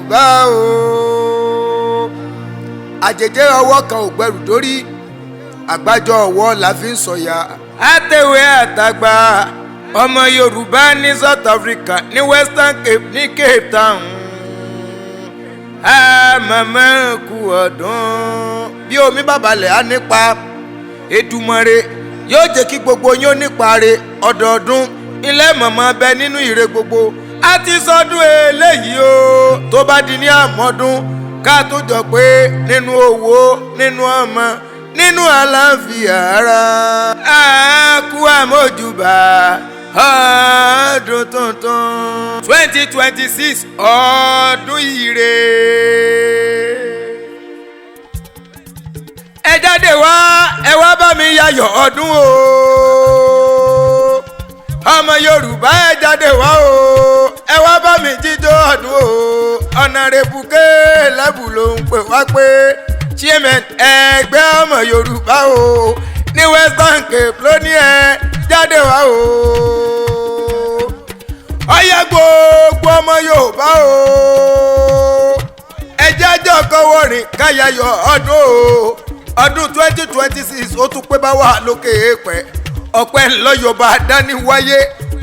Yorùbá o. Àjèjì ọwọ́ kan ò gbẹrù dórí, àgbájọ ọwọ́ la fi ń sọ̀yà. Àtẹ̀wé àtàgbà ọmọ Yorùbá ní South Africa, ní Western Cape, ní Cape Town, àmọ̀mọ́ kú ọdún. Bí omi bá balẹ̀ á nípa, Èdùmàrè yóò jẹ́ kí gbogbo yín ó nípa re ọdọọdún. Ilé mọ̀mọ́ bẹ nínú ire gbogbo. A ti sọdún eléyìí o, tó bá di ní àmọ́dún ká tó jọ pé nínú owó, nínú ọmọ, nínú àlàáfíà ara. A kú àmójúbà ọdún tuntun 2026, ọdún ire. Ẹ jáde wá, ẹ wá bá mi yayọ̀ ọdún o. Ọmọ Yorùbá, ẹ jáde wá o, ẹ wá bá mi jíjó ọdún o. Ọ̀nàrẹ́bù Kélébù ló ń pè wá pé chairman ẹgbẹ́ ọmọ Yorùbá o ní Western Cape ló ní ẹ jáde wá o. Ọyẹ gbogbo ọmọ Yorùbá o, ẹ jẹ́ kọ́wọ́ rìn káyayọ̀ ọdún o. Ọdún 2026 ó tún pé bá wà lókè èèpẹ̀. Ọpẹ́ ńlọ́yọ̀bá dání wáyé.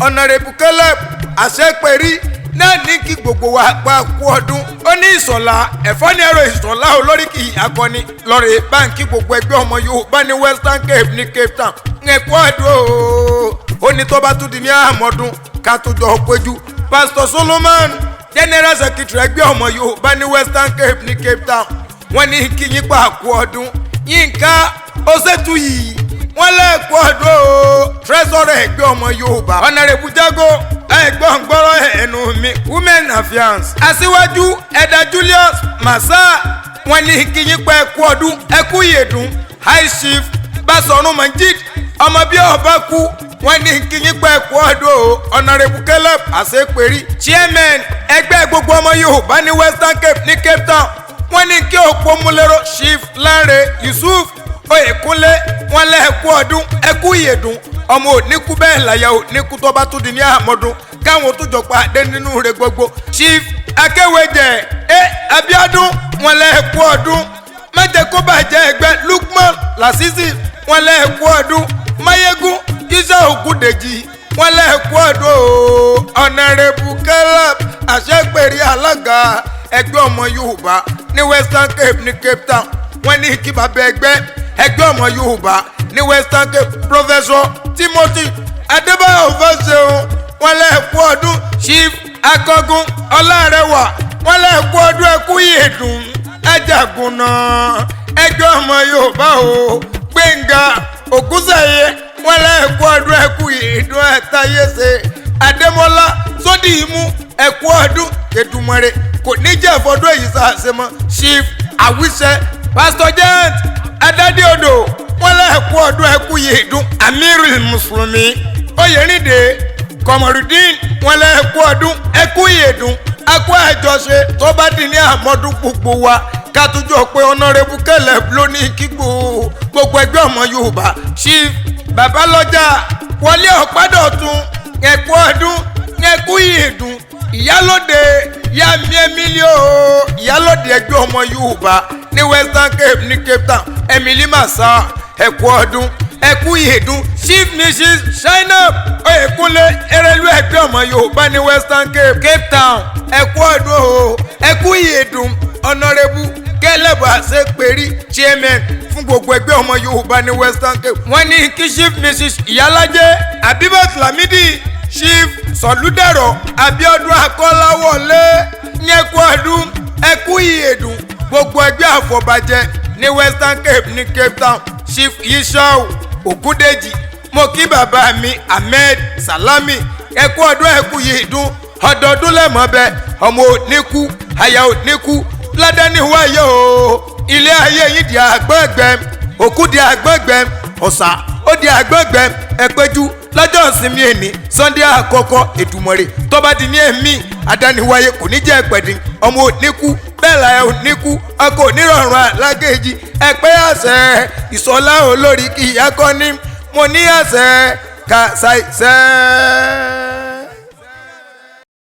Ọ̀nàrẹ́bù Caleb àṣẹpẹ̀rí náà ní kí gbogbo wa pa kú ọdún. Ó ní Ìsọ̀lá ẹ̀fọ́ ní ẹ̀rọ Ìsọ̀lá olóríkì akọni lọ́rẹ̀ báńkì gbogbo ẹgbẹ́ ọmọ Yorùbá ní Western Cape ní Cape Town ń ẹ̀kú ọdún o. Ó ní tó bá tún di ní àmọ́dún ká tó jọ péjú. Pastor Solomon, General Secretary ẹgbẹ́ ọmọ Yorùbá ní Western Cape ní Cape Town, wọ́n ní kí yín pa kú ọdún. Yínká Ọ̀sẹ̀túyì, wọ́n lẹ́ẹ̀kú ọdún o, treasurer ẹgbẹ́ ọmọ Yorùbá. Ọ̀nàrẹ́bù Jago, ẹ̀gbọ́n gbọ́rọ̀ ẹnu mi, women affairs. Aṣíwájú Ẹ̀dà Julius Massa, wọ́n ní kí yín pa ẹ̀kú ọdún, ẹ̀kú ìyèdùn. High Chief Basọ̀run Majid, ọmọ bí ọba kú, wọ́n ní kí yín pa ẹ̀kú ọdún o. Ọ̀nàrẹ́bù Caleb àṣepẹ̀rí, chairman ẹgbẹ́ gbogbo ọmọ Yorùbá ní Western Cape ní Cape Town, wọ́n ní kí òpó múlẹ́rọ̀ Chief Lanre Yusuf Oyèkúnlé, wọ́n lẹ́ẹ̀kú ọdún, ẹkú ìyèdùn. Ọmọ òníkú bẹ́ẹ̀ làyà òníkú, tó bá tún di ní àmọ́dún káwọn tó jọ pàdé nínú rẹ̀ gbogbo. Chief Akéwéjẹ ẹ Abíọ́dún, wọ́n lẹ́ẹ̀kú ọdún. Májẹ kó bàjẹ́ ẹgbẹ́ Lukman Lasisi, wọ́n lẹ́ẹ̀kú ọdún. Mayegun Isa Ògúndèjì, wọ́n lẹ́ẹ̀kú ọdún o. Ọ̀nàrẹ́bù Caleb àṣẹpẹ̀rí, alága ẹgbẹ́ ọmọ Yorùbá ní Western Cape ní Cape Town, wọ́n ní kí bàbá ẹgbẹ́ ọmọ Yorùbá ní Western Cape, Professor Timothy Adébáyọ̀ Fáṣẹ̀hùn, wọ́n lẹ́ẹ̀kú ọdún. Chief Akọgun Ọlárẹwà, wọ́n lẹ́ẹ̀kú ọdún, ẹkú ìyèdùn. Ajagunna ẹgbẹ́ ọmọ Yorùbá o, Gbẹ̀ngà Ògúnṣẹ̀yẹ, wọ́n lẹ́ẹ̀kú ọdún, ẹkú ìyèdùn. Ẹ̀tayéṣe Adémọ́lá Sódìímú, ẹkú ọdún. Èdùmàrè kò ní jẹ́ fọdún èyí sáàsì mọ́. Chief Àwíṣẹ, Pastor Giant Adádéodò, wọ́n lẹ́ẹ̀kú ọdún, ẹkú yèédún. Amirul Mùsùlùmí Oyèrìndé Kọmọrùdín, wọ́n lẹ́ẹ̀kú ọdún, ẹkú yèédún, akó àjọṣe. Tó bá di ní àmọ́dún gbogbo wa kátújọ pé Ọ̀nàrẹ́bù Caleb ló ní kí gbogbo ẹgbẹ́ ọmọ Yorùbá. Chief Babalọ́jà Wọlé Ọ̀pádọ̀tun, ẹkú ọdún, ẹkú yèédún. Ìyálóde Yami Emilio, ìyálóde ẹgbẹ́ ọmọ Yorùbá ní Western Cape ní Cape Town, Emily Massa, ẹkú ọdún, ẹkú ìyèdún. Chief Mrs Zainab Oyèkúnlé Erelu, ẹgbẹ́ ọmọ Yorùbá ní Western Cape, Cape Town, ẹkú ọdún o, ẹkú ìyèdún. Ọ̀nàrẹ́bù Caleb àṣepẹ̀rí, chairman fún gbogbo ẹgbẹ́ ọmọ Yorùbá ní Western Cape, wọ́n ní kí Chief Mrs Ìyálájẹ́ Abibat Lamidi, Chief Sọlúdẹ̀rọ̀ Abíọ́dún Akọ́láwọlé, ní ẹkú ọdún, ẹkú ìyèdùn. Gbogbo ẹgbẹ́ àfọ̀bàjẹ́ ní Western Cape ní Cape Town, Chief Yishau Ògúndèjì, mo kí bàbá mi Ahmed Salami, ẹkú ọdún, ẹkú ìyèdùn. Ọdọọdún lẹ́mọ̀ bẹ, ọmọ òníkú, aya òníkú ládání wáyé o. Ilé ayé yìí di àgbọ̀ngbẹ, òkú di àgbọ̀ngbẹ, ọ̀sà ó di àgbọ̀ngbẹ. Ẹ̀pẹ́jú lọ́jọ́ ìsinmi èní, Sunday àkọ́kọ́. Èdùmàrè tó bá di ní ẹ̀mí adániwáyé kò ní jẹ́ ẹ̀pẹ̀dín. Ọmọ òníkú bẹ́ẹ̀ láyà òníkú, ọkọ̀ onírọ̀rùn alágéjì ẹ̀pẹ́ àṣẹ. Ìsọ̀lá olórí kì í akọni, mo ní àṣẹ kàṣàìṣẹ́.